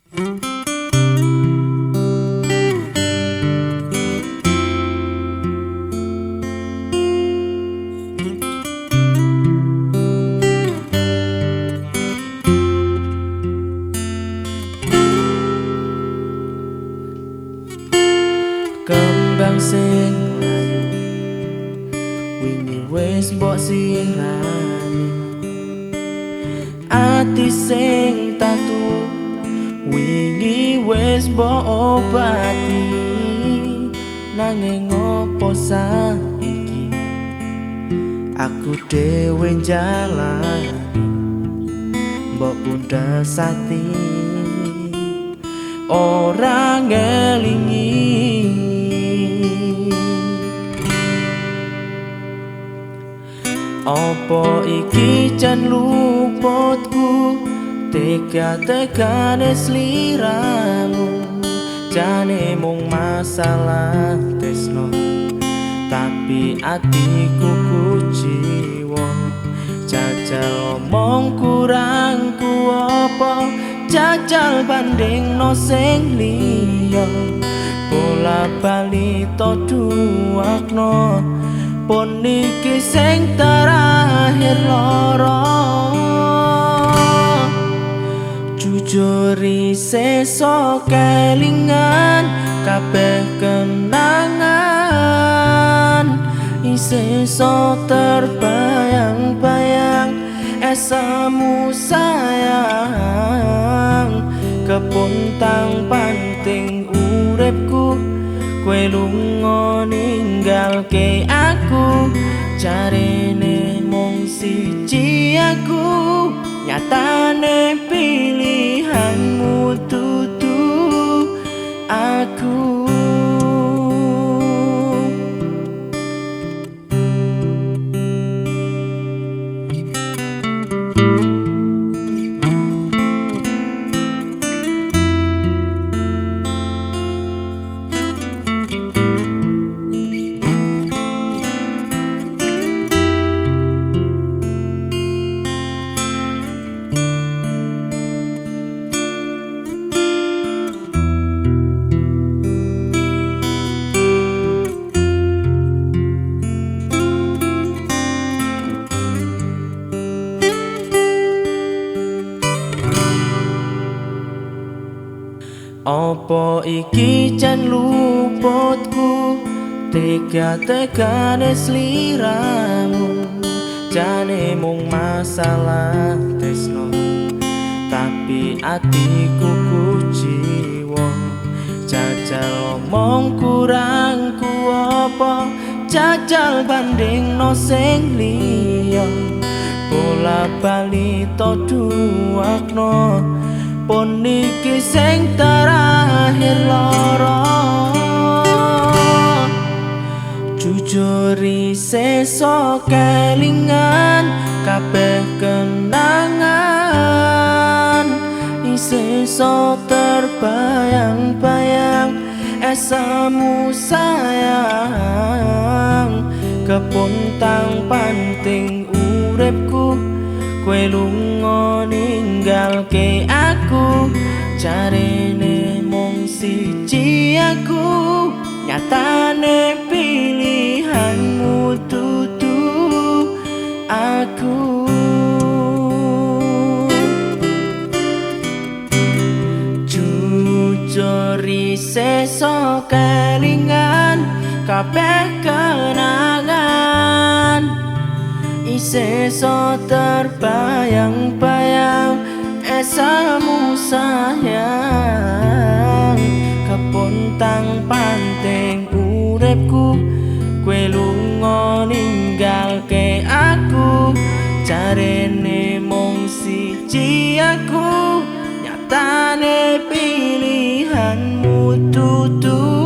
Kembang sing layu wingi wis mbok sirami, ati sing tatu wingi wis mbok obati. Nanging opo saiki aku dhewe njalani, mbok pundhes ati ora ngelingi. Opo iki jan luputku tega-tegane sliramu, jane mung masalah tresno tapi atiku kuciwa. Jajal omong kurangku opo, jajal bandingno sing liya, bola bali to duakno pun iki sing terakhir loro. Jujur isih iso kelingan kabeh kenangan, isih iso terbayang-bayang esamu sayang. Kepuntang panting uripku kowe lunga ninggalke aku, jarene mung siji aku, nyatane pilihanmu dudu aku. Opo iki jan luputku tega-tegane sliramu, jane mung masalah tresno tapi atiku kuciwa. Jajal omong kurangku opo, jajal bandingno sing liya, bola bali to duakno pun iki sing terakhir loro. Jujur isih iso kelingan kabeh kenangan, isih iso terbayang-bayang esamu sayang. Kepuntang panting uripku kowe lunga ninggalke aku, jarene mung siji aku, nyatane pilihanmu dudu aku. Jujur isih iso kelingan kabeh kenangan, isih iso terbayang-bayang esamu sayang. Kepuntang panting uripku kowe lunga ninggalke aku, jarene mung siji aku, nyatane pilihanmu dudu